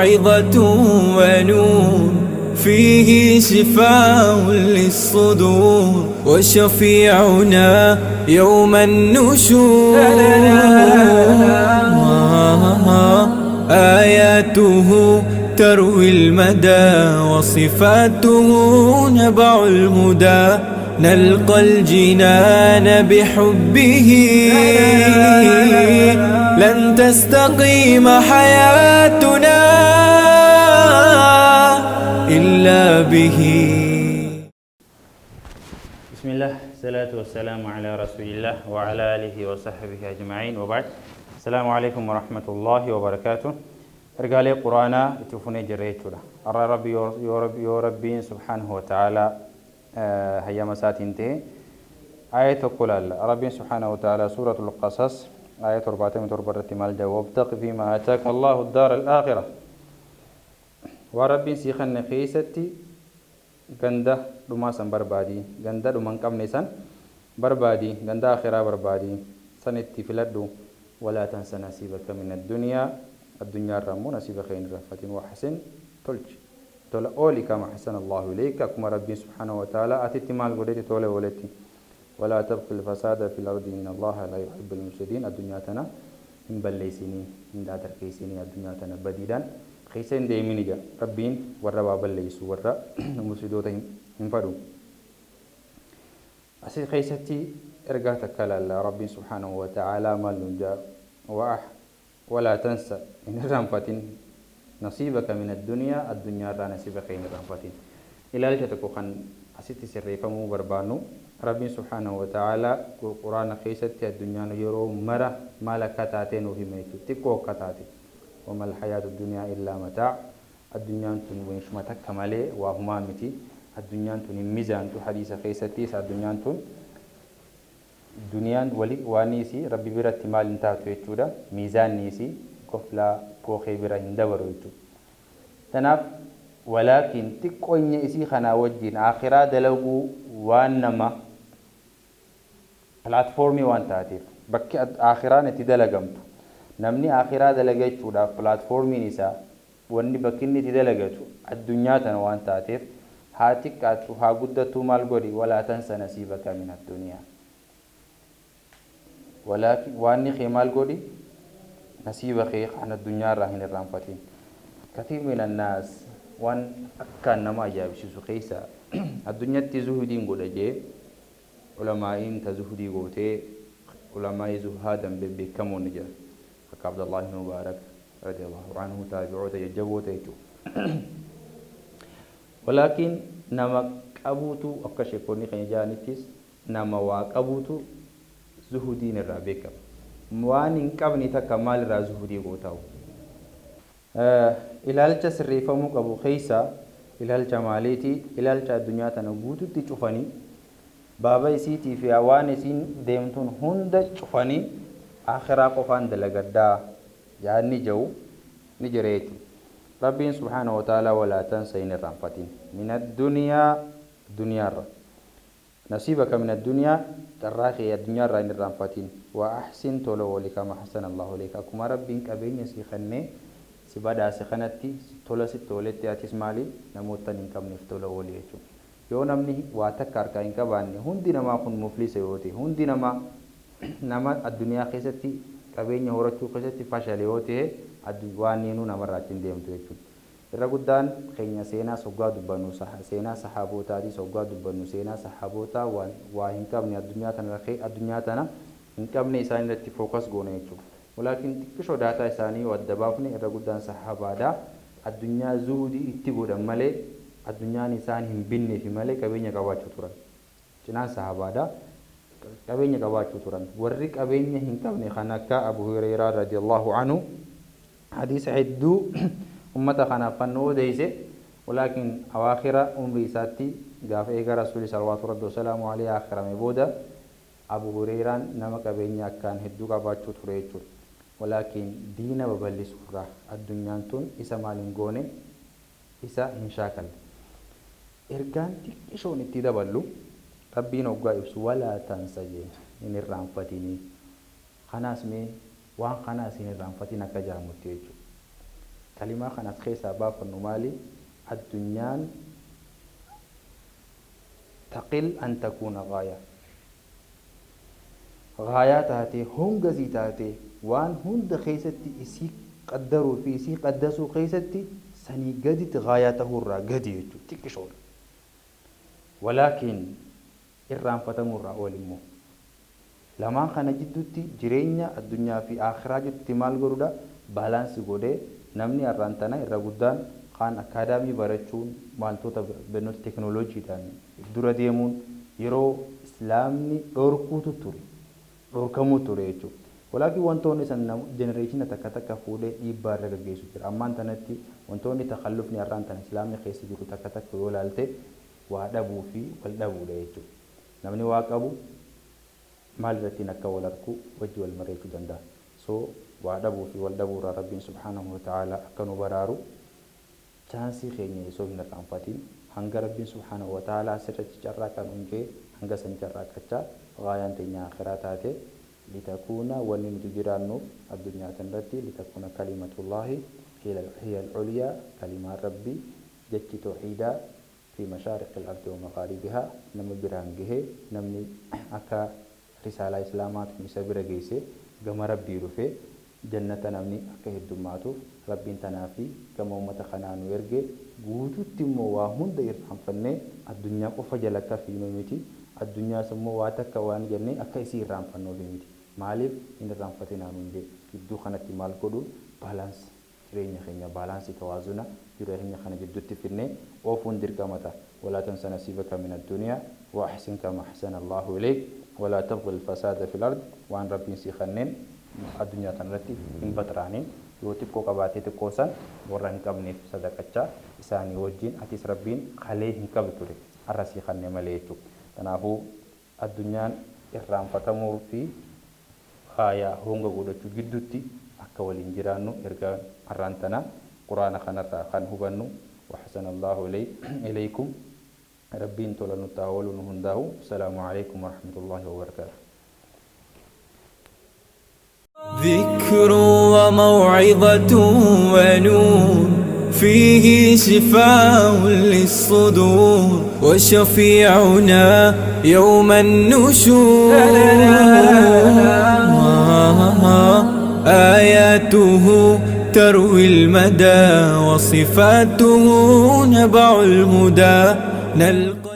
موعظة ونور، فيه شفاء للصدور، وشفيعنا يوم النشور. آياته تروي المدى، وصفاته نبع الهدى، نلقى الجنان بحبه، لن تستقيم حياتنا إلا به. بسم الله، الصلاة والسلام على رسول الله وعلى آله وصحبه أجمعين، وبعد. السلام عليكم ورحمة الله وبركاته. رجالي قرآن تفوني جريتشولا أرى ربي يا ربي يا ربي سبحانه وتعالى. هيا مساتين تي آية قل ربي سبحانه وتعالى سورة القصص آية 44 مال وابتغ فيما آتاك الله الدار الآخرة. وربي سيخن خيستي غندا دما سن بربادي، غندا دمان قمني سن بربادي، غندا آخرة بربادي سنتي فلدو. ولا تنس نصيبك من الدنيا، الدنيا رمو نصيبك خير رفتين وحسن تلج تول أولي كما حسن الله إليك كما ربي سبحانه وتعالى أتيت مال قدرتي تول ولتي. ولا تبقي الفساد في الأرض إن الله لا يحب المفسدين. الدنيا تنا إن بليسيني إن داتر كيسيني الدنيا تنا بديدا خيسين ديميني جا ربين ورا بليسو ورا مفسدوتهم انفرو أسير خيستي إرجعتك الله ربي سبحانه وتعالى مال جاء ولا تنسى إن رنفتين نصيبك من الدنيا، الدنيا را نصيبك إن رنفتين إلى لتكو خن أسيتي سريفة مو بربانو ربي سبحانه وتعالى القرآن خيستي الدنيا يرو مرة ما لك تاتين وفي ميتو تكو كتاتي. وما الحياة الدنيا إلا متاع. الدنيا تن وينشمتك كمالي وهما متي الدنيا تن ميزان تو حديث خيستي الدنيا تن دنيا ولي وانيسي ربي برت مال انتهت يجودا ميزان نيسي كفلا كوخي برا هندبر يجو تناف. ولكن تكوين يسي خنا وجين آخرة دلوغو وانما بلاتفورمي وان تاتيف بكي آخرة نتدلقمتو نمني آخرة دلقيت شودا بلاتفورمي نسا واني بكي نتدلقتو الدنيا تنوان تاتيف هاتك ها قدتو مال قولي ولا تنسى نصيبك من الدنيا. ولكن واني خيمال قولي نصيب خيخ عن الدنيا راهن الرانفتين. كثير من الناس وان أكان نما جابشي سخيسا الدنيا تزهدين قول جي علماء تزهدي قوتي علماء زهادا بكمون نجا عبد الله بن مبارك رضي الله عنه تابعوه تججبوه تيجو. ولكن نما قبوتو أكشكوني خنجانيتس نما واقبوتو زهدين الرابيكا وان إن تكمال را زهدي قوتاو. إلالcha sirreeffamuu qabu keessa ilaalcha maaliiti? Ilaalcha addunyaa tana guututti cufanii baaba isiitii fi waan isiin deemtuun hunda cufanii akhiraa qofaan dalagaddaa yaadni jiru ni jira jechuudha. Rabbiin subhaanahu wa ta'ala walaa tansa hin irraanfatin min addunyaa duniyaarra nasiibaka min addunyaa carraa kee addunyaarraa hin irraanfatin wa ahsin tola walii kama hasana Allahu ilayka akkuma rabbiin qabeenya sii kennee si badhaase kanatti tola si toletti atis maali namoota hin qabneef tola ooli jechuudha. Yoo namni waa takka harkaa hin qabaanne hundi namaa kun muflisa yoo ta'e hundi namaa nama addunyaa keessatti qabeenya horachuu keessatti fashale yoo ta'e waan inni namarraa achi hin deemtu jechuudha. Irra guddaan keenya seenaa soggaa dubbannu seenaa sahaabotaatii soggaa dubbannu seenaa sahaabootaa waa hin qabne addunyaa tana hin qabne isaan irratti fookas goone jechuudha. ولكن xiqqishoo daataa isaanii adda baafne irra guddaan sahaabaadha. Addunyaa zuhudii itti godhan malee addunyaan isaan hin binneefi malee qabeenya qabaachuu turan. Cinaan sahaabaadha qabeenya qabaachuu turan. Warri qabeenya hin qabne kan akka Abu Hureyraa radiyallahu anhu hadiisa hedduu ummata kanaaf kan odeesse. ولكن أواخر عمري isaatti gaafa eega rasuuli salawaatu rabbi wasalaamu alayhi akhirame booda Abu Hureyraan nama qabeenya akkaan hedduu qabaachuu ture jechuudha. ولكن دين ببلس را الدنيا تون إسا مالين غوني إسا هنشاكل إرجان تكشون اتدبلو ربي نوغا إبسو ولا تنسى إن الرانفتيني خناس مي waan kana isin irraanfatin akka jedhamutti jechuudha. Kalimaa kana as keessaa baafannu maali? Addunyaan taqil an takuuna gaayaa. Gaayaa taatee hongasii taatee waan hunda keessatti isii qaddaruu fi isii qaddasuu keessatti sanii gaditti gaayaa ta'uurraa gadi jechuudha xiqqishoodha. Walaakin irraanfatamuurraa ol immoo. Lamaan kana jidduutti jireenya addunyaa fi akhiraa jidduutti maal godhuudha? Balance godhee namni har'aan tana irra guddaan kaan akaadaamii barachuun wantoota barnoota teekinooloojiidhaan dura deemuun yeroo islaamni dhorkuutu ture. Dhorkamuu ture jechuudha. Walaakin wantoonni san generation takka takka fuudhee dhiibbaa irra gaggeessu jira. Ammaan tanatti wantoonni takallufni har'aan tana islaamni keessa jiru takka takka yoo ilaalte waa dhabuu fi wal dhabuudha jechuudha. Namni waa qabu maal irrattiin akka wal arku wajji wal mari'achuu danda'a. So waa dhabuu fi wal dhabuu irraa Rabbiin subhaanahu wa ta'ala akka nu baraaru chance keenya osoo hin irraanfatin hanga Rabbiin subhaanahu wa ta'ala asirratti carraaqan hundee hanga san carraaqachaa gaayaan teenya akhiraa taate litakuuna wanni nuti jiraannuuf addunyaa tanarratti litakuuna kalimatullaahi hiya al-ulyaa kalimaan Rabbii jechi tawhiidaa fi mashaariqi al-ardi wa maghaaribihaa nama biraan gahee namni akka risaalaa islaamaatu isa bira geesse gama Rabbii dhufee jannata namni akka heddummaatuuf Rabbiin tanaa fi gama uummata kanaa nu erge guututti immoo waa hunda irraanfannee addunyaa qofa jala akka fiinu miti addunyaas immoo waa takka waan jennee akka isii irraanfannuufi miti maaliif hin irraanfatinaa nuun jee gidduu kanatti maal godhuun balance jireenya keenya balance tawaazuna jireenya kana jidduutti finnee oofuun dirqama ta'a. ولا تنس نصيبك من الدنيا وأحسن كما أحسن الله إليك ولا تبغ الفساد في الأرض waan Rabbiin si kenneen addunyaa tanarratti hin baxraaniin yoo xiqqoo qabaatee xiqqoo san warra hin qabneef sadaqachaa isaanii wajjin atis Rabbiin kalee hin qabdu ture har'a sii kenne malee jechuudha. Kanaafuu addunyaan irraanfatamuu fi faayaa honga godhachuu gidduutti akka waliin jiraannu erga har'aan tana quraana kanarraa kan hubannu وحسن الله إليكم ربين tola nutti haa oolu nu hundaa'u. السلام عليكم ورحمة الله وبركاته. ذكر وموعظة ونور فيه شفاء للصدور وشفيعنا يوم النشور آياته تروي المدى وصفاته نبع الهدى نلقى.